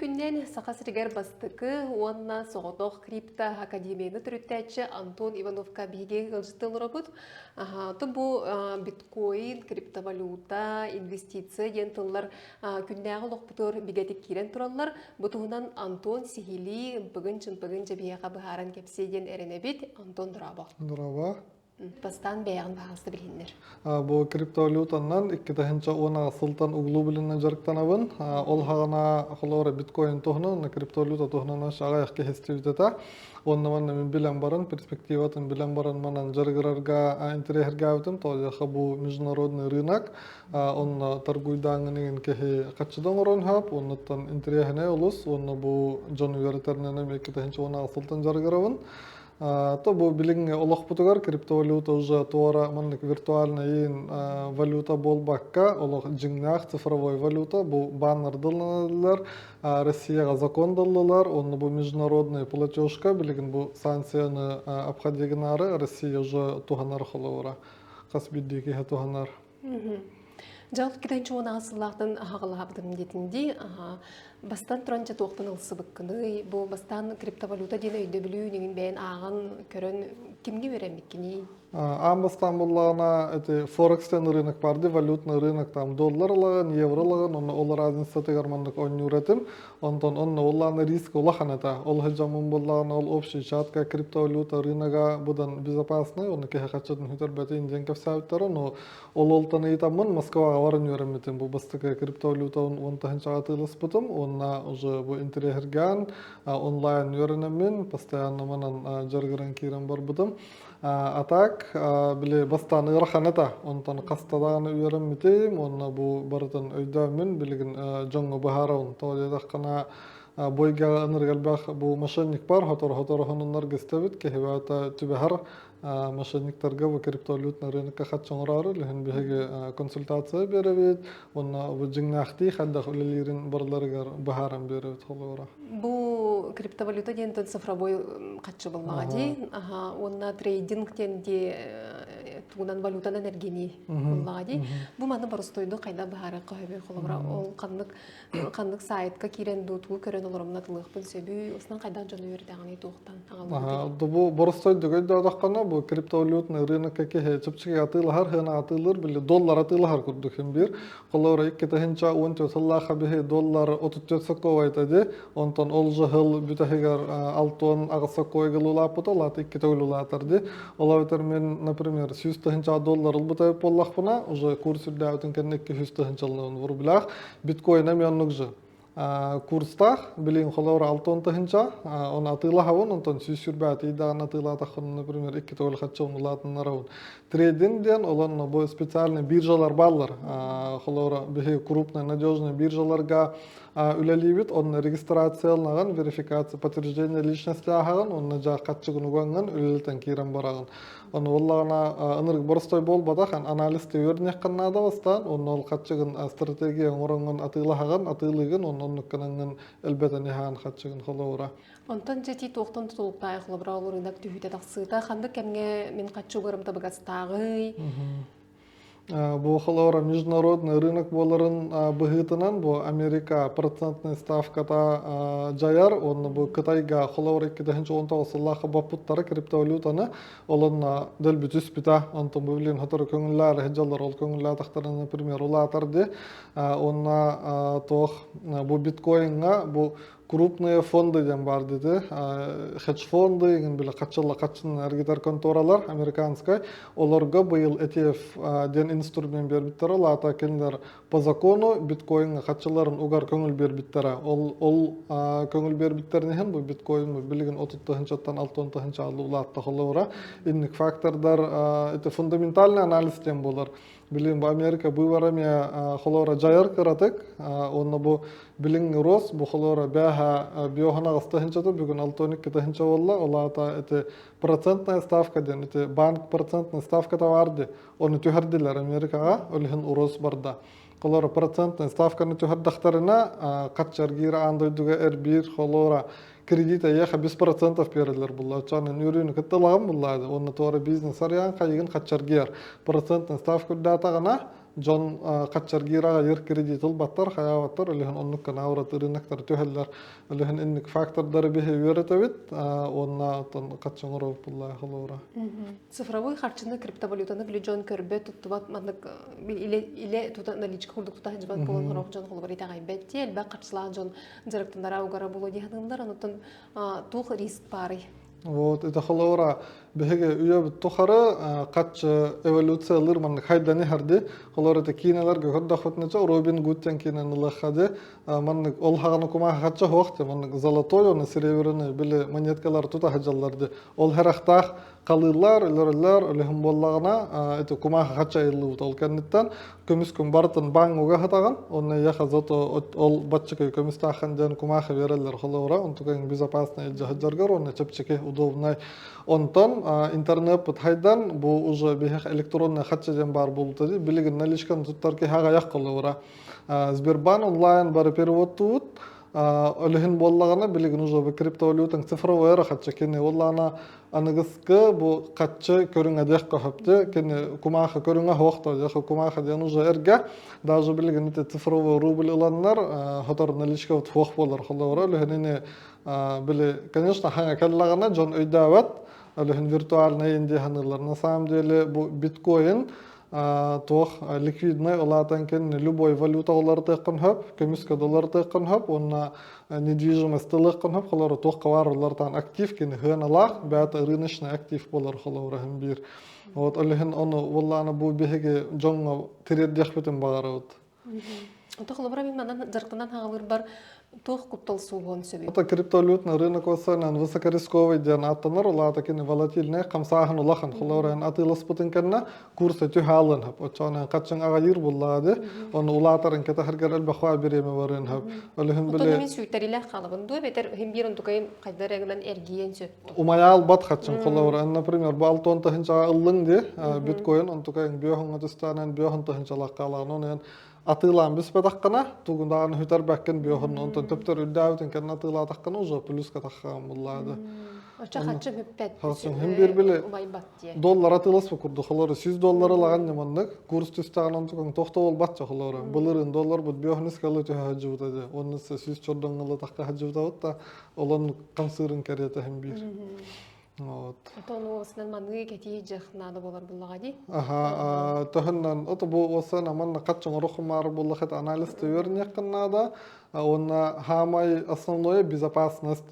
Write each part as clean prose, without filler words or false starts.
күннэн Саха сиригэр бастакы уонна соҕотох крипто академияны төрүттээччи Антон Ивановка биһиги ыалдьытыы олоробут. Оттон бу биткоин, криптовалюта, инвестиция диэн тыллар күннээҕи олохпутугар бигэтик киирэн тураллар. Бу туһунан Антон сиһилии ымпыгын-чымпыгын дьэбиһиэхэ быһааран кэпсиэ диэн эрэнэбит. Антон, дорообо. Дорообо. Бастаан бэйэҕин баһаалыста билиһиннэр. Бу криптовалютаннан 2010 сылтан углу билинэн дьарыктанабын. Ол хаҕана холобура биткоин туһунан, криптовалюта туһунан аҕыйах киһи истибит Онно манна мин билэн баран, перспективатын билэн баран манан дьарыгырарга интэриэһиргээбитим. Тоҕо бу международный рынок, онно торгуйдааҥҥын иҥин киһи хаччыда оҥорон сөп, оннуттан интэриэһинэй олус, уонна бу дьон үөрэтэринэн эмиэ 2016 сылтан дьарыгырабын. То бу билиҥҥи олохпутугар криптовалюта уже туора маннык виртуальный валюта буолбакка, олох дьиҥнээх цифровой валюта бу баннердыланылар, Россияҕа закон даллылар, онно бу международная платежка билигин бу санкцияны обходигнаары Россия уже туһанар холобура. Хас биирдии киһи туһанар. Дьал китэн чуонаҕа сыллаахтан аһаҕалаабытым диэтин Бастан туран дьэ туохтан ылсыбыккыный? Бу бастаан криптовалюта диэн өйдөбүлү ньиҥин бэйэн ааҕан көрөн кимҥэ үөрэммиккиний? Аан бастаан буоллаҕына эти форекс диэн рынок баар дии, валютный рынок там доллар ылаҕын, евро ылаҕын, онно ол разницатыгар маннык оонньуур этим. Онтон онно улаана риск улахан этэ. Ол сылдьаммын буоллаҕына ол общий чатка криптовалюта рынога быдан безопасный, онно киһи хаччытын сүтэрбэтин диэн кэпсээбиттэрэ. Но Ол олтан ыйытаммын Москваҕа баран үөрэммитим. Бу бастакы криптовалютабын 10 тыһыынчаҕа атыыласпытым уонна уже бу интэриэһиргээн онлайн үөрэнэммин, постоянно манан дьарыгыран киирэн барбытым. А так, били бастаан ыарахан этэ. Онтон хаста даҕаны үөрэммитим уонна бу барытын өйдөөммүн билигин дьоҥҥо быһаарабын. Тоҕо диэтэххинэ, бойга ынырык элбэх бу мошенник бар, сотору-сотору сонуннарга истэбит, киһи бэйэтэ түбэһэр мошенниктарга бу криптовалютный рынокка хаччы оҥороору илиһин биһиги консультация биэрэбит уонна бу дьиҥнээхтии хайдах үлэлиирин барыларыгар быһааран биэрэбит холобура. Бу криптовалюта диэн цифровой хаччы буллаҕа дии. Аха, уонна трейдинг диэн дии тугунан валютанан эргинии буллаҕа дии. Бу маны боростуойдук хайдах быһаарыахха сөбүй холобура ол ханнык ханнык сайтка киирэн дуу тугу көрөн олороммун атылыахпын сөбүй осынан хайдах дьону үөрдэҕиний туохтан аҕаллыбытый Бу боростойдук өйдөөтөххөнө бу криптовалютный рынокка киһи чэпчэки атыылаһар, сыана атыылыыр, били доллар атыылаһар курдук син биир. Холобура 2014 сыллаахха биһи доллар 34 сокуовай ди, онтон ол же сыл бүтэһигэр 68 сокуойга улааппыта, ол аата икки төгүл улаатар ди. Ол эбэтэр мин, например, 100 тыһыынча доллар ылбыта буоллахпына, уже курс үрдээбитин кэннэ 200 тыһыынчаланабын рублях. Биткоин эмиэ оннук же. Курстаах, билигин холобур 60 тыһыынча, оны атыылаһабын, онтон 120 ыйдаҕын атыылаатаххына, например, икки төгүл хачча улаатыннарабын. Трейдинг диэн олонно бу специальный биржалар бааллар. Холобура, биһи крупный, надежный биржаларга үлэлиибит, онно регистрацияланаҕын, верификация, подтверждение личности ааһаҕын, онно дьаа хаччыгын угаҥҥын үлэлэтэн киирэн бараҕын. Ону буоллаҕына ынырык боростой буолбатах, анализ үөрниэххин наада бастаан, онно ол хаччыгын стратегия оҥороҥҥун атыылаһаҕын, атыылыыгын, онно оннук гынаҥҥын элбэтэн иһэҕин хаччыгын холобура. Онтон дьэ ити туохтан тутулуктаах холобура ол рынок түһүүтэ тахсыыта ханнык кэмҥэ мин хаччы угарым табыгастааҕый? Бу холобура международный рынок буоларын быһыытынан бу Америка процентный ставката дьайар уонна бу Кытайга холобура 2019 сыллаахха боппуттара криптовалютаны ол онно дэлби түспүтэ онтон бу билигин сотору көҥүллээр сылдьаллар ол көҥүллээтахтарына например улаатар дии уонна туох бу биткоиҥҥа бу крупные фонды диэн баар диэти хедж-фонды игин бile хаччылла хаччын эргитэр конторалар американскай олорго быйыл ETF диэн инструмент биэрбиттэрэ ол аата кинилэр по закону биткоиҥҥа хаччыларын угар көҥүл биэрбиттэрэ ол ол көҥүл биэрбиттэрин иһин бу биткоин билигин 30 тыһынчаттан 60 тыһынча улаатта холобура инник фактордар это фундаментальный анализ диэн буолар Билигин бу Америка быыбара эмиэ холоро дьайар кыратык. Уонна бу билиҥҥи рост бу холоро бээһэ биоһун аҕыс тыһыынчата бүгүн 612 тыһыынча буолла. Ол аата ити процентная ставка диэн ити банк процентная ставката баар дии. Ону түһэрдилэр Америкаҕа, ол иһин рост барда. Холоро процентная ставканы түһэрдэхтэринэ хаччаргиир аан дойдуга эрбиир холоро кредит эйиэхэ 5% биэрэллэр булла. Оччоҕунан үөрүүнү кытта ылаҕын буллаады. Уонна туора бизнес арыйан хайыгын хаччаргыйар. Процентный ставка үрдээтаҕына, Дьон хаччаргыыр аҕайыр кредит ылбаттар, хайаабаттар, өлүһүн оннук гына ураты рыноктар түһэллэр. Өлүһүн инник фактордары биһи үөрэтэбит уонна оттон хаччы оҥоробут буллаа холобура. Цифровой харчыны, криптовалютаны били дьон көрбөт, туттубат, маннык илэ, илэ тута наличка курдук тута сылдьыбат буолан сорох дьон холобур итэҕэйбэт дии, элбэх харчылаах дьон дьарыктанара угара буолуо дии саныыллар, онтон туох риск баарый? Вот, это холобура биһиги үйэбит тухары хаччы эволюциялыыр маннык хайдан иһэрди. Холобура это киинэлэргэ көрдөхпүтүнэ Робин Гуд диэн киинэни ылыахха ди маннык ол хаҕаны кумааҕы хачча суох ди маннык золотой уонна серебряный били монеткалар тута сылдьаллар ди. Ол харахтаах халыыллар, өлөрөллөр, өлөһүн буоллаҕына ити кумааҕы хачча айыллыбыт. Ол кэнниттэн көмүс күн барытын баан уга сытаҕын, онно эйиэхэ зато ол баччыкай көмүстааххын диэн кумааҕы биэрэллэр холобура, онтукаҥ безопасный илдьэ сылдьаргар уонна чэпчэки, удобнай. Онтон интернеппыт хайдан, бу уже биһиэх электронный хачча диэн баар буолбута дии, билигин наличканы туттар киһи аҕыйах холобура. Сбербанк онлайн бары переводтуубут, өлүһүн буоллаҕына билигин уже бу криптовалютаҥ цифровой эрэ хачча кини уоллаана аныгыскы бу хаччы көрүҥэ диэх көһөптү кини кумааха көрүҥэ суох да диэх кумааха диэн уже эргэ даже билигин ити цифровой рубль ыланнар хотор наличка суох буолар холобура өлүһүн били конечно хаҥа кэллэҕинэ дьон өйдөөбөт өлүһүн виртуальный дии саныыллар на самом деле бу биткоин туох ликвидный улаатан кин любой валюта уларытыаххын сөп көмүскэ да уларытыаххын сөп уонна недвижимость ылыаххын сөп холобура туохха баар уларытаан актив кини сыаналаах бэйэтэ рыночный актив буолар холобура иһин биир вот ол иһин ону уоллаана бу биһиги дьоҥҥо тириэрдиэхпитин баҕарабыт. Ото холобура мин манан дьарыктанан хаалырбар туох куттал суоһуон сөбүй? Это криптовалютный рынок осанан высокорисковый диэн ааттанар, ол аата кини волатильный хамсааһын улахан. Холобура атыыласпытын кэннэ курса түһаалын хөп. Оччоҕунан хаччыҥ аҕайыыр буллаҕа ди. Ону улаатарын кэтэһэргэр элбэх бириэмэ барыан хөп. Ол иһин Оттон мин сүүйтэрилээх хаалабын дуо эбэтэр иһин биир онтукайым хайдар эгынан эргийэн сөп. Умайаал бат хаччын холобура. Например, бу алтон тыһынчаҕа ыллыҥ ди биткоин онтукайын бүөхүҥҥэ түстаанан бүөхүн тыһынчалаах хаалаҕын онон атыылаан бүспэтэххинэ тугундаҕаны сүтэрбэккин бүөхүн онтон төптөр үрдээбитин кэннэ атыылаатаххына уже плюска таххаҕын буллаады. Оччо хаччы бүппэт. Хаччы хим бир били умайбат диye. Доллар атыыласпа курдук холору 100 доллар ылаган ньыманнык курс түстэҕин онтукаҥ тохто болбатча холору былырыын доллар бут бүөхүнүс калы түһэ сылдьыбыта дии оннуса 100 чордоҥ тахха сылдьыбытабыт да олон хамсыырын кэриэтэ иһин биир. Вот. Отон уосынан маныы кэтии дьах наада болар буллаҕа дии. Аха, төһөннөн ото бу уосан аманна хаччан орохумаар буллахет анализ төөрнеххин наада. Уонна хаамай основное безопасность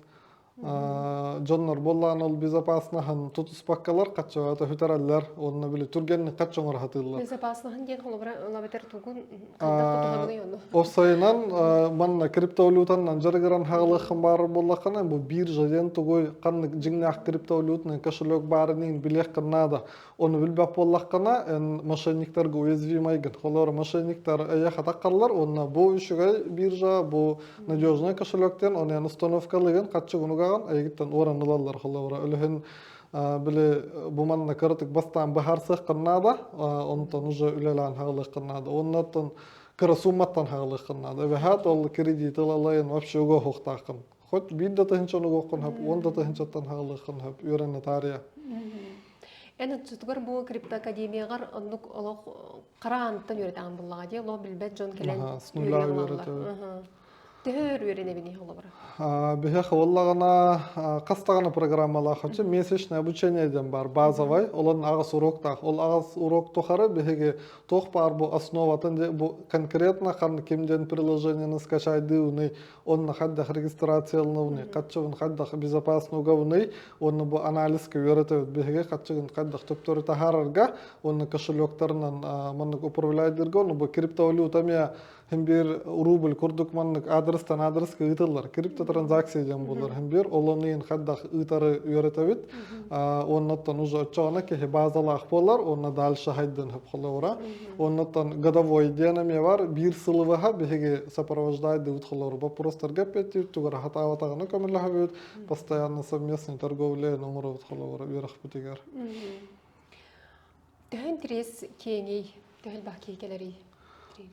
дьоннор буоллаан ол безопаснаһын тутуспаккалар хаччаҕата хүтэрэллэр уонна били түргэнник хачча оҥоро сатыыллар. Безопаснаһын диэн холобура ылабытар тугун хайдах тутуһабыный ону? Офсайынан манна криптовалютанан дьарыгыран хаалыаххын баар буоллаххына бу биржа диэн тугуй ханнык дьиҥнээх криптовалютный кошелек баарынын билиэххин наада. Ону билбэт буоллаххына эн мошенниктарга уязвимайгын. Холобура мошенниктар эйиэхэ таххаллар уонна бу үчүгэй биржа, бу надежный кошелектен оны эн установкалыгын хаччыгын угаҕын эйигиттэн уоран ылаллар холобура. Өлөһүн били бу манна кыратык бастаан быһаарсыаххын наада, онтон уже үлэлээн хаалыаххын наада. Оннуттан кыра сумматтан хаалыаххын наада. Эбэһээт ол кредит ылалайын вообще уга уһуктааххын. Хоть биир да тыһынчаны угуоххун хөп, 10 да тыһынчаттан хаалыаххын хөп, үөрэнэ таарыйа. Эн отчутугар бу криптоакадемияҕар оннук олох хара аантан үөрэтэҕин буллаҕа дии, олох билбэт дьон кэлэн с нуля үөрэтэ. Төһө өр үөрэнэбиний холобура? Биһиэхэ буоллаҕына хас даҕаны программалаах оччо месячное обучение диэн бар базовай, олон аҕыс уроктаах. Ол аҕыс урок тухары биһиги туох баар бу основатын бу конкретно хан ким диэн приложениены скачайдыыбыный, онно хайдах регистрацияланабыный, хаччыбын хайдах безопасно угабыный, уонна бу анализка үөрэтэбит биһиги хаччыгын хайдах төптөрү таһаарарга, уонна кошелектарынан маннык управляйдырга, ону бу криптовалюта эмиэ Хим бир рубль курдук маннык адрестан адреска ыытыллар. Криптотранзакция диэн буолар. Хим бир олону хайдах ыытары үөрэтэбит. Оннуттан уже оччоҕуна киһи базалаах буолар, онно дальше хайдын хөп холобура. Оннуттан годовой диэн эмиэ бар. Биир сылыбаха биһиги сопровождайдыбыт холобура. Вопростарга эппиэттиир, тугара хатаабатаҕына көмөлөһөбүт. Постоянно совместный торговля оҥоробут холобура үөрэхпитигэр. Төһө интэриэс киэҥий, төһө элбэх киһи кэлэрий?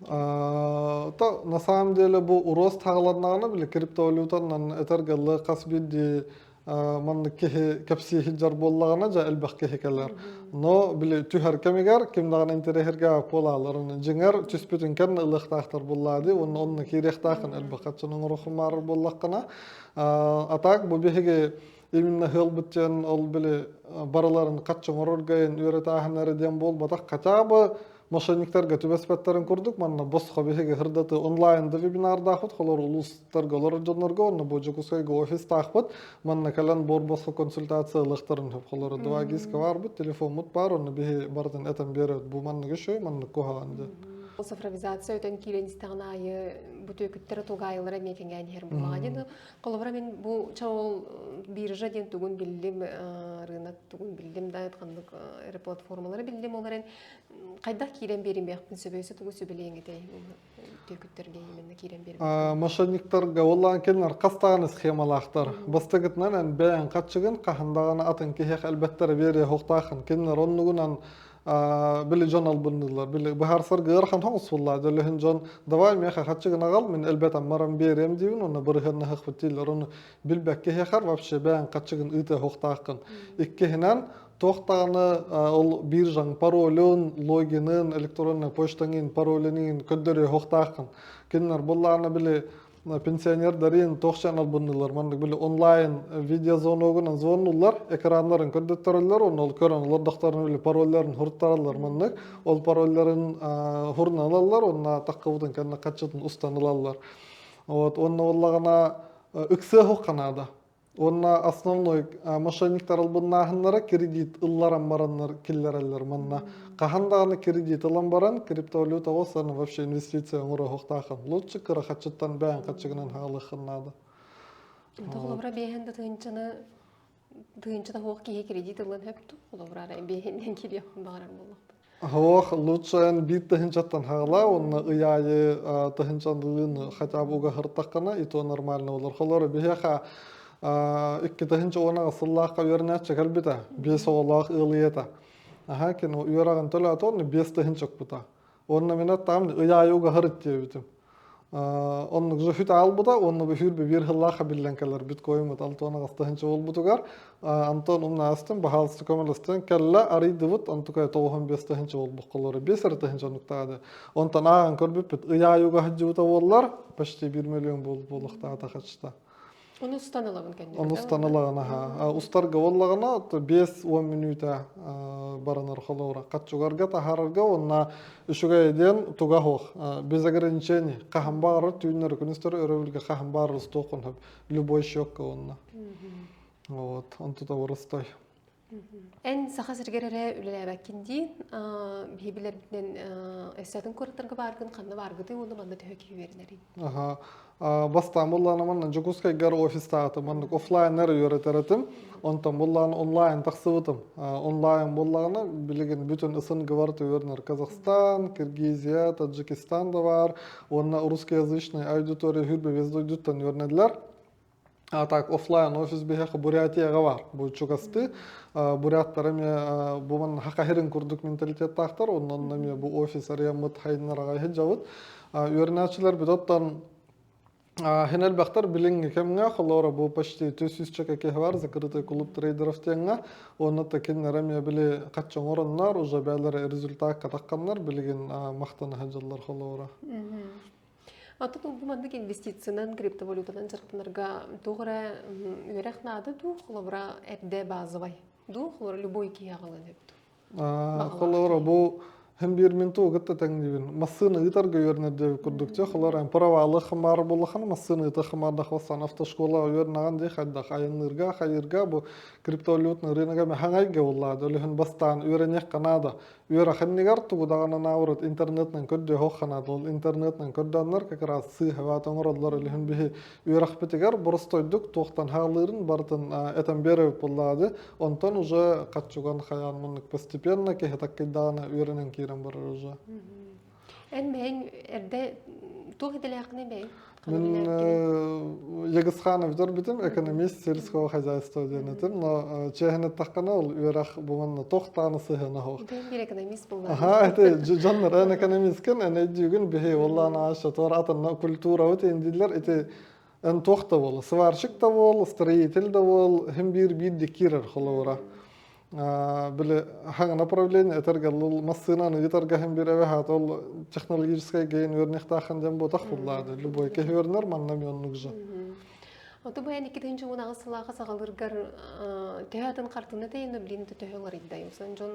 То на самом деле бу рост хааланнаҕына били криптовалютанан этэргэллэ хас биирдии. Маннык киһи кэпсии сылдьар буоллаҕына, дьэ элбэх киһи кэлэр. Но били түһэр кэмигэр ким даҕаны интэриэһиргээбэт буолаалар. Оны дьиҥэр түспүтүн кэннэ ылыахтаахтар буоллаа дии, уонна онно киириэхтааххын элбэх хаччыны оҥоруоххун буоллаххына. А так бу биһиги именно ыалбыт диэн ол били барыларын хаччы оҥорорго үөрэтээһиннэрэ диэн буолбатах. Хотя бы мошенниктарга түбэспэттэрин курдук манна босхо биһиги ырдаты онлайн да вебинардаахпыт холор улуустарга олорор дьоннорго онно бу Дьокуускайга офистаахпыт манна кэлэн буор босхо консультация ылыахтарын сөп холор два гиска баарбыт телефоммут баар онно биһи барытын этэн биэрэбит бу маннык үчүгэй маннык куһаҕан диэн. Цифровизация өтөн киирэн истэҕин аайы бу түөкүттэрэ тугаайылара эмиэ кэҥээн иһэр буоллаҕа диэн холобура мин бу чаол биржа диэн тугун биллим рынок тугун биллим да ханнык эрэ платформалары биллим ол эрэн хайдах киирэн биэримиэхпин сөбөйсө тугу сүбэлиэҥ этэй түөкүттэргэ именно киирэн биэрбэт Мошенниктарга оллаан кинилэр хас даҕаны схемалаахтар. Бастакытынан эн бэйэҥ хаччыгын хаһан даҕаны атын киһиэхэ элбэттэрэ биэриэ суохтааххын. Кинилэр оннугунан били дьон албынныыллар. Били быһаарсарга ыарахан соҕус буоллаа. Дьөлөһүн дьон давай миэхэ хаччыгын аҕал, мин элбэтэн баран биэриэм диибин, уонна бырыһыаннаһыахпыт дииллэр. Ону билбэккэ киһиэхэр вообще бэйэҥ хаччыгын ыытыа суохтааххын. Иккиһинэн, туох даҕаны ол биржаҥ паролун, логинын, электроннай почтаҥын, паролун көрдөрүө суохтааххын. Кинилэр буоллаҕына били пенсионердарын туох дьон албынныылар маннык били онлайн видеозвоногунан звоннуллар, экраннарын көрдөттөрөллөр, онно ол көрөн олордохторуна били паролларын хуруттараллар маннык. Ол паролларын хурунан ылаллар, онно таххыбытын кэннэ хаччытын устан ылаллар. Вот, онно буоллаҕына ыксыа суохха наада. Уонна основной мошенниктар албыннааһыннара кредит ылларан бараннар киллэрэллэр. Манна хаһан даҕаны кредит ылан баран криптовалютаҕа саны вообще инвестиция оҥоруохтааххын. Лучше кыра хаччыттан бэйэҥ хаччыгынан хаалыаххын наада. Холобура биэһэн да тыһыынчаны тыһыынчата суох киһи кредит ылан сөп дуу? Холобура арай биэһинэн киириэхпин баҕарар буоллахпын. Оһох лучше эн биир тыһыынчаттан хаҕалаа уонна ый аайы тыһыынчалыын хотя бы угаһыртаххына и то нормально болар. Холор биһиэхэ 2010 сыллаахха үөрэнээччи кэлбитэ. Биэс оҕолоох ыал ийэтэ. Аха кини үөрэҕин төлөөтө уонна 5 тыһыынча укпута. Уонна мин аттаам ый аайы угаһырыт диэбитим. Оннук жөһүт аалбыта уонна бөһүүр биир сыллаахха биллэн кэлэр биткоиммыт 68 тыһыынча буолбутугар Антон умнаастын баһаалыста көмөлөстөн кэллэ арыйдыбыт онтукай 95 тыһыынча буолбуккалары 5 эрэ тыһыынча оннуктаады онтон ааҕан көрбүппүт ый аайы сылдьыбыта буоллар почти 1 миллион буолуохтаата хачта. Ону устан ылабын кэннигэр. Ону устан ылаҕын аха. Устарга буоллаҕына 5-10 мүнүүтэ баранар холобура. Хаччугарга таһаарарга уонна үчүгэй диэн туга суох. Без ограничений. Хаһан баҕарар түүннэри күнүстэр өрөбүлгэ хаһан баҕарар устуоххун сөп. Любой счетка уонна. Вот, онтута боростой. Эн Саха сиригэр эрэ үлэлээбэккин дии. Биһи билэрбитинэн өссө атын куораттарга бааргын, ханна бааргытый уонна манна төһө киһи үөрэнэрий? Аха. Бастаан буллаана манна Дьокуускайгар офистаатым, маннык офлайннар үөрэтэр этим. Онтон буллаан онлайн тахсыбытым. Онлайн буллаҕына билигин бүтүн СНГ барыта үөрэнэр Казахстан, Киргизия, Таджикистан да бар. Уонна русскоязычный аудитория хүрбэ весь дойдуттан үөрэнэллэр. А так офлайн офис биһиэхэ Бурятияҕа баар. Бу чугасты. Буряттар эмиэ бу манна хахахирин курдук менталитеттаахтар. Онон эмиэ бу офис арыйаммыт хайыннараҕа сылдьабыт. Үөрэнээччилэрбит оттон хин элбэхтэр билиҥҥи кэмҥэ холоро бу почти 300 киһи бар закрытый клуб трейдеров диэҥҥэ. Уонна та кинилэр эмиэ били хачча оҥороннор уже бээлэрэ результакка тахханнар билигин махтана сылдьаллар холоро. Оттон бу маннык инвестициянан, криптовалютанан дьарыктанарга туох эрэ үөрэх наада дуу, холобура эрдэ базовай дуу, холобура любой киһи аҕалыан сөп дуу? Холобура бу һин биир мин тугу кытта тэҥниибин. Массыына ыытарга үөрэнэр диэбит курдук дьэ холобура эн правалы хымаар буоллаххына массыына ыыта хымаардах бастаан автошколаҕа үөрэнэҕин дии хайдах айанныырга хайыырга бу криптовалютный рынога мэхэҥэйгэ буоллаады өлүһүн бастаан үөрэниэххэ наада Үөрэх иннигэр тугу даҕаны наоборот интернетинэн көрдүөх ханаат ол интернетинэн көрдөөннөр как раз сыыһа оҥороллор илиһин биһи үөрэхпитигэр боростойдук туохтан хаалыырын барытын этэн биэрэбит буоллаҕа онтон уже хаччуган хайаан муннук постепенно киһи таккыйдаҕына үөрэнэн киирэн барар уже. Эн бэйэҥ эрдэ туох идэлээххиний бэйэҥ? Мин Егисханов бүтүм экономист сельского хозяйства диэн этим, но чиэһин эттэххинэ ол үөрэх бу манна тохтааны сыһыана суох. Бэйэм экономист буоллаҕым. Аха, ити дьоннор эн экономисткин, эн өйдүүгүн биһи уоллаан ааш туор атынна культурабыт индиллер ити. Эн туох да буол, сварщик да буол, строитель да буол, хим биир биирдик киирэр холобура. Били хаҥа направление этэргэ ол массыынаны ыытарга хим биир эбэһээт ол технологическай гейн үөрнехтаахын дьэн буотах буллаады. Любой киһи үөрнэр манна оннук же. Оту бу эн 2018 сылааха саҕалыыргар төһө атын хартыына тэйин билин төһө уларыйдай? Усан дьон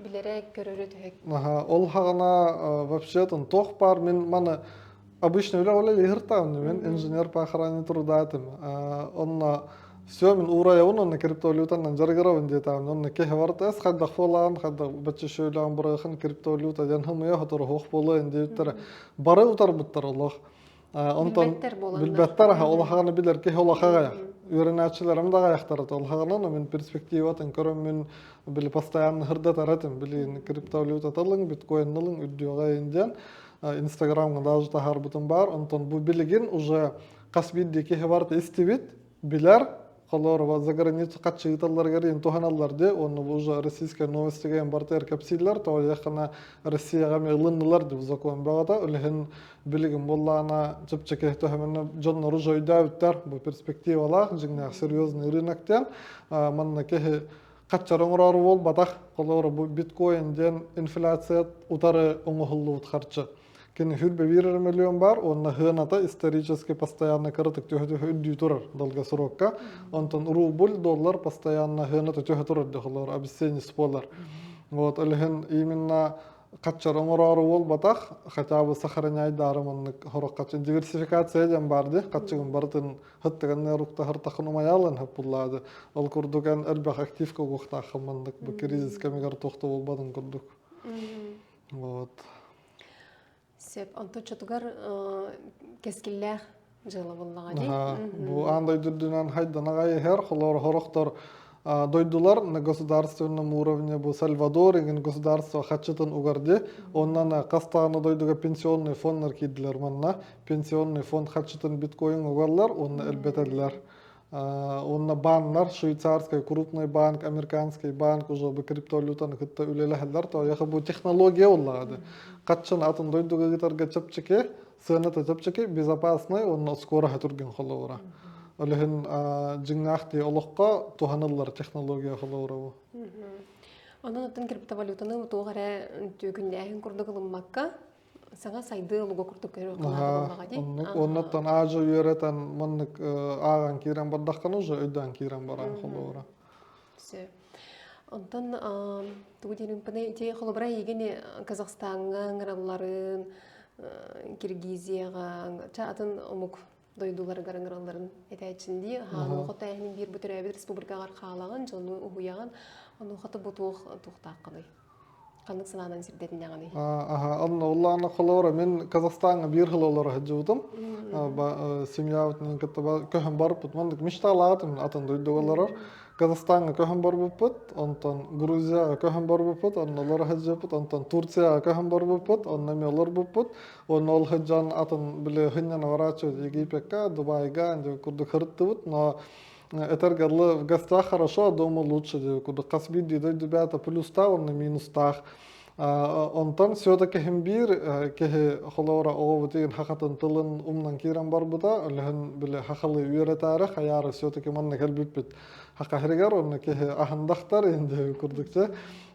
билэрэ көрөрө төһө? Аха, ол хаҕана вообще-то туох баар мин маны обычно үлэ үлэ ыһыртаҕым мен инженер по охране труда этим. Онно все мин уурайабын онно криптовалютанан дьарыгырабын диэтаҕым. Онно киһи барыта эс хайдах буолаҕын, хайдах бачча шөөлөөн бырыахын криптовалюта диэн хымыйа сотору суох буолуо диэбиттэрэ. Бары утарбыттар олох. Онтон билбэттэр аха улаханы билэр киһи улахаҕайах. Үөрэнээччилэрим да аҕайахтар улахаҕынан мин перспективатын көрөммүн били постоянно хырдатар этим. Били криптовалютаталыҥ, биткоиннылыҥ үрдүөҕэ диэн Инстаграмҥа даже таһаарбытым баар. Онтон бу билигин уже хас биирдии киһи барыта истибит, билэр, холоору за границу хаччы ыыталларыгар иин туһаналлар дии, уонна бу уже российскай новостига иин барытыгар кэпсииллэр, тоҕо Россияҕа эмиэ ылыннылар дии закон бөҕөтө, үлэһин билигин буоллаҕына чэпчэки төһөмөнө дьоннору уже өйдөөбүттэр, бу перспективалаах, дьиҥнээх серьезный рынок диэн, манна киһи хаччар оҥороору буолбатах, холобура бу биткоин диэн инфляция утары оҥоһуллубут харчы. Кини хүрбэ биир эрэ миллион баар уонна сыаната исторически постоянно кыратык түһэ-түһэ үрдүү турар долгосрокка. Онтон рубль, доллар постоянно сыаната түһэ турар дехолор, обесценить буолар. Вот, ол именно хаччар оҥороору буолбатах, хотя бы сохраняйдаары маннык хорох хаччы диверсификация диэн баар дии, хаччыгын барытын хыттыганнар уктаһар тахын умайаалан хаппуллаады. Ол курдук эн элбэх активка угуохтааххын маннык бу кризис кэмигэр туохта буолбатын курдук. Вот. Сөп. Онтон чотугар кэскиллээх дьыала буоллаҕа дии. Бу аан дойду үрдүнэн хайдан аҕай иһэр, холоор хорохтор дойдулар на государственном уровне бу Сальвадор игин государство хаччытын угарди. Оннан хастааны дойдуга пенсионный фонднар киирдилэр манна. Пенсионный фонд хаччытын биткоин угаллар, онно элбетеллер. Онно баннар, швейцарский крупный банк, американский банк уже бу криптовалютаны кытта үлэлэһэллэр. Тоҕо бу технология уллаады. Хаччын атын дойдуга ыытарга чэпчэки, сыаната чэпчэки, безопасный, онно скороһа түргэн холобура. Ол иһин дьиҥнээх олоххо туһаныллар технология холобура бу. Онон оттон криптовалютаны туох эрэ түгүннээһин курдук ылыммакка, саҥа сайдыы олуга курдук көрөр буоллаҕа дии. Оннук оннуттан аажа үөрэтэн маннык ааҕан киирэн бардаххына уже өйдөөн киирэн баран холобура. Сөп. Онтон тугу диэримпиний ити холобура эйигин Казахстаҥҥа ыҥыралларын, Киргизияҕа, ча атын омук дойдуларыгар ыҥыралларын этээчин дии. Хаалыҥ хотээһинин биир бу төрөөбүт республикаҕар хаалаҕын, дьону уһуйаҕын, ону хата бу туох туохтааххыный? Ханнык санаанан сирдэтинэҕиний? Аха, онно улаана холобура мин Казахстаҥҥа биир сыл олоро сылдьыбытым. Семьябытын кытта көһөн барбыт. Маннык мечталаатым атын дойдуга олорор. Казахстаҥҥа көһөн барбыппыт, онтон Грузияҕа көһөн барбыппыт, онно олоро сылдьыбыппыт, онтон Турцияҕа көһөн барбыппыт, онно эмиэ олорбуппут. Уонна ол сылдьан атын били сынньана барааччы Египекка, Дубайга курдук сырыттыбыт, но этэргэ дылы в гостях хорошо, а дома лучше диэбит курдук хас биирдии дойду бэйэтэ плюстаах уонна минустаах. Онтон все-таки иһин биир киһи холобура оҕобут игин хахатын тылын умнан киирэн барбыта, өлөһүн били хахалы үөрэтээри хайаары все-таки манна кэлбиппит хахаһырыгар онно киһи аһындахтар иһин курдук чэ.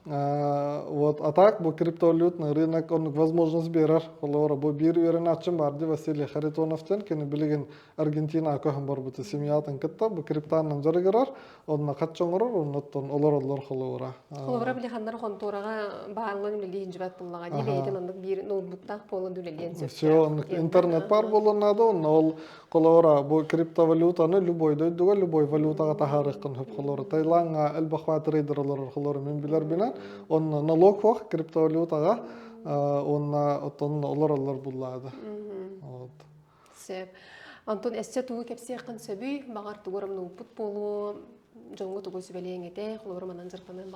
Вот, а так бу криптовалютный рынок оннук возможность биэрэр. Холобура бу биир үөрэнээччим бар дии Василий Харитоновтан кини билигин Аргентина көһөн барбыта семьятын кытта бу криптанан дьарыгырар, онно хаччы оҥорор, оннуттан олороллор холобура. Холобура билиханнар хонтуораҕа бааллан үлэлии дьибэт буллаҕа дии бэйэтин оннук биир ноутбуктаах буолан үлэлиэн сөптөөх. Все, оннук интернет бар буолуон наада, онно ол холобура бу криптовалютаны любой дойдуга любой валютаҕа таһаарыаххын сөп холобура. Таиландҥа элбэх трейдер олорор холобура мин билэрбинэн, онно налог суох криптовалютаҕа уонна оттон олороллор буллаады. Вот. Сөп. Онтон өссө тугу кэпсиэххин сөбүй? Баҕар тугу ромнууппут буолуо, дьоҥҥо тугу сүбэлиэҥ этэ, холобур манан дьарыктаныан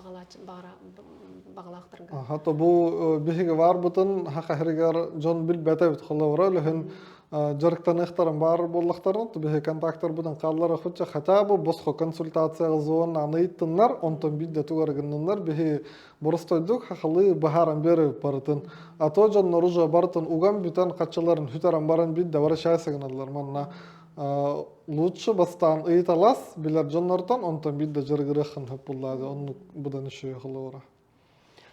баҕалаахтарга. Хата бу биһиги баарбытын хахаһырыгар дьон билбэтэ эбит холобура өлөһүн дьарыктаныахтарын баар буоллахтарын биһи контактарбытын хааллара хучча хотя бы босхо консультацияҕа зона аныйыттыннар онтон биирдэ тугар гынныннар биһи Боростойдук хахалы быһааран биэрэ барытын. А то дьоннор уже барытын уган бүтэн хаччыларын хүтэрэн баран бидде возвращайся гыналлар манна. Лучше бастаан ыйыталас билэр дьоннортон, онтон биир да дьарыгырыаххын сөп буоллаа, оннук быдан үчүгэй холобура.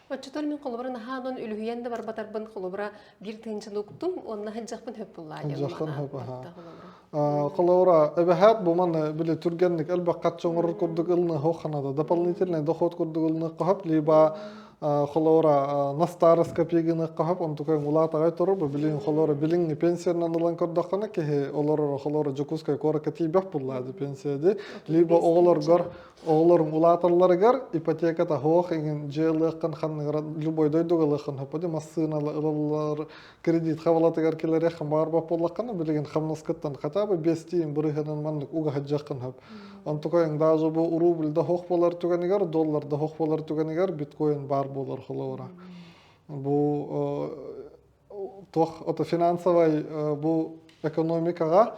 Оччотор мин холобура наһаанон үлүһүйэн да барбатарбын холобура биир тыһыынчаны уктум уонна сылдьахпын хөп буллаа диэн Сылдьаххын хөп аха. Холобура эбэһээт бу маны били түргэнник элбэх хаччы оҥорор курдук ылыныа ханада дополнительный доход курдук ылыныахха хөп либо холобура на старость копейгыныахха хөп онтукайын улаатаҕай турар бу билигин холобура билиҥҥи пенсиянан ылан көрдөххүнэ киһи олорор холобура Дьокуускай куоракка тиийбэх буллаа пенсия ди либо оҕолоргор Оҕолоруҥ улааталларыгар ипотеката суох иҥин дьиэ ылыаххын ханныгара любой дойдуга ылыаххын сөп массыына ылаллар кредит хабалатыгар кэлэриэххин баҕарбат буоллаххына билигин хамнаскыттан хотя бы биэстиин бырыһыанын маннык уга сылдьыаххын сөп. Онтукайыҥ даже бу рубль да суох буолар түгэнигэр, доллар да суох буолар түгэнигэр биткоин баар буолар холобура. Бу туох ото финансовай бу экономикаҕа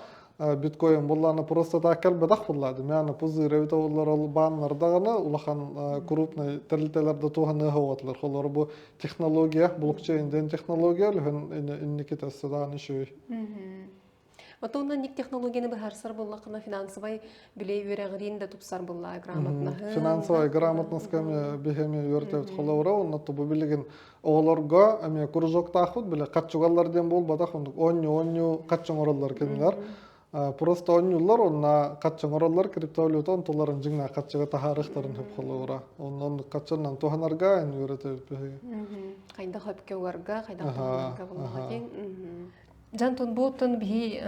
биткоин буллааны просто так кэлбэтэх буллаады. Мээнэ пузырь эбит оллар ол бааннар даҕаны улахан крупный тэрилтэлэр да туһаныаха уоталар. Холор бу технология, блокчейн диэн технология лүһүн инники тестадаан үчүгэй. Отонна ник технологияны быһаарсар буоллаххына финансовай биле үөрэҕириин да тупсар буллаа грамотнаһы. Финансовай грамотность эми биһэми үөртэбит холобура онно тубу билигин оҕолорго эми кружоктаахпыт биле хаччугаллар диэн буолбатах оннук оонньуу оонньуу хаччы оҥороллор кинилэр просто оонньууллар онна хаччы оҥороллор криптовалюта онтуларын дьиҥнээх хаччыга таһаарыахтарын сөп холобура онно оннук хаччынан туһанарга эн үөрэтэбит биһиги. Хайдах өпкө угарга, хайдах туһанарга буллаҕа Дьантон буоттан биһи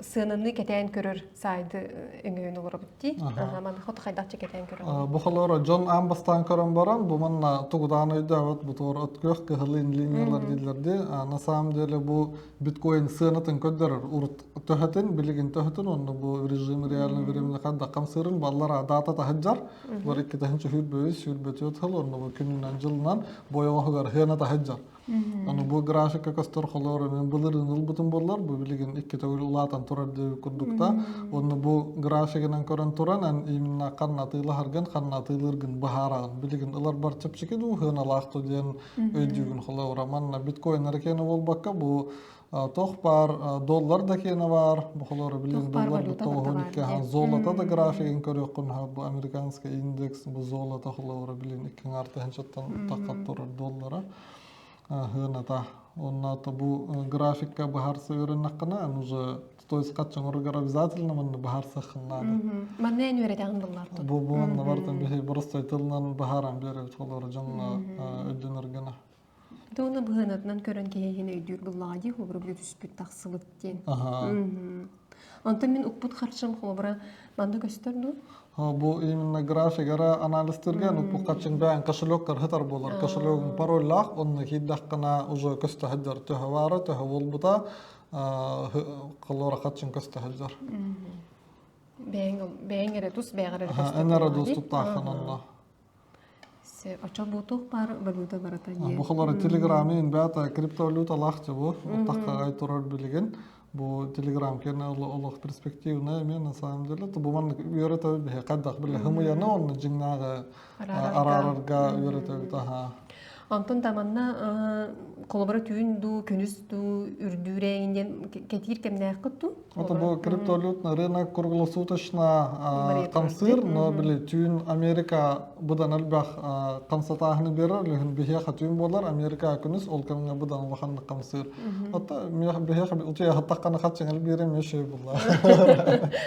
сыананы кэтээн көрөр сайды өҥөйөн олоробут дии. Манна хото хайдахчы кэтээн көрөр. Бу холоро дьон аан бастаан көрөн баран, бу манна тугудаан өйдөөбөт бу туор от күөх кыһылын линиялар дииллэр дии. На самом деле бу биткоин сыанатын көрдөрөр урут төһөтүн, билигин төһөтүн, онно бу режим реальный времени хайдах хамсыырын баллара дата таһыджар. Бар 2 сүүрбэ 24 сыл, онно бу күнүнэн жылынан бойоҕоһугар хыана таһыджар. Аны бу графика көстөр холоор мен былырыын ылбытым буоллар, бу билигин икки төгүл улаатан турар диэбит курдукта. Онно бу графигынан көрөн туран эн именно ханна атыылаһаргын, ханна атыылыыргын быһаараҕын. Билигин ылар бар чэпчэки дуу, сыаналаах дуу диэн өйдүүгүн холобура. Манна биткоиннар киэнэ буолбакка, бу тох баар, доллар да киэнэ баар, бу холоро билигин доллар бу 92 золото да графигын көрүөххүн бу американский индекс, бу золото холобура билигин икки артыһынчаттан таххат турар доллара хыната. Онна бу графикка баһарса үөрэннэххинэ, уже то есть хаччоҥоругар обязательно манна баһарсаххын наада. Манна эн үөрэтээҕин буллар Бу бу манна бартан биһи просто тылынан баһаран биэрэбит холоро дьоҥҥо өйдөнөр гына. Туона быһыанатынан көрөн киһиһин өйдүүр буллаҕа дии холобура били түспүт тахсыбыт диэн. Онтон мин укпут харчым холобура манна көстөр дуу? Бу именно графигара анализтырга укпут харчың бэйэн кошелеккар хытар буолар. Кошелегың пароллаах, онно киирдэххинэ уже көстө сылдьар төһө баара, төһө буолбута, холобура харчың көстө сылдьар. Бэйэҥ бэйэҥ эрэ тус бэйэҕэр эрэ көстөр. Эн эрэ дус туттааххын онно. Очо буутуох баар валюта барыта дии. Бу холоро Телеграмын бэйэтэ криптовалюталаах бу. Оттахха турар билигин. Бу Телеграм кэнэ олох перспективная эмиэ на самом деле. Бу маннык үөрэтэ биһи хайдах биле хымыйаны онно дьиҥнааҕы араарарга үөрэтэбит аха. Онтон да манна холобура түүн дуу, күнүс дуу үрдүүрээйин диэн кэтиир кэмнээххит дуу? Это бу криптовалютный рынок круглосуточно хамсыыр, но били түүн Америка быдан элбэх хамсатааһыны берер, лүһүн биһиэхэ түүн буолар, Америка күнүс ол кэмҥэ быдан улаханнык хамсыыр. Ота биһиэхэ утуйа хаттаххана хаччыҥ элбиирэ эмиэ үчүгэй буолла.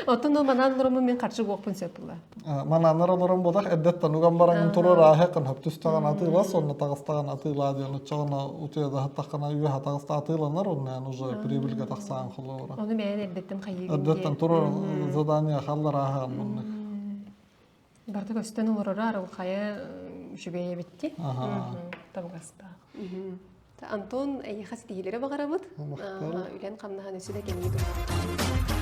Оттон манан олороммун мин харчы уохпун сөп буолла. Манааннар олорон буолах эрдэттэн уган бараҥын турар ааһыаххын хөп түстэҕин атыылас онно таҕыстаҕын атыылаа диэн оччоҕуна утуйа да сыттаххына үөһэ таҕыста атыыланар онно уже прибыльга тахсаан холобура. Ону бэйэн эрдэттэн хайыыгын Эрдэттэн турар задание халлар ааһаҕын маннык. Барыта көстөн олороро арылхайа үчүгэй эбитти. Табыгастаах. Антон, эйиэхэ ситиһиилэри баҕарабыт. Үлэн хамнаһан өссө да кэҥии тур.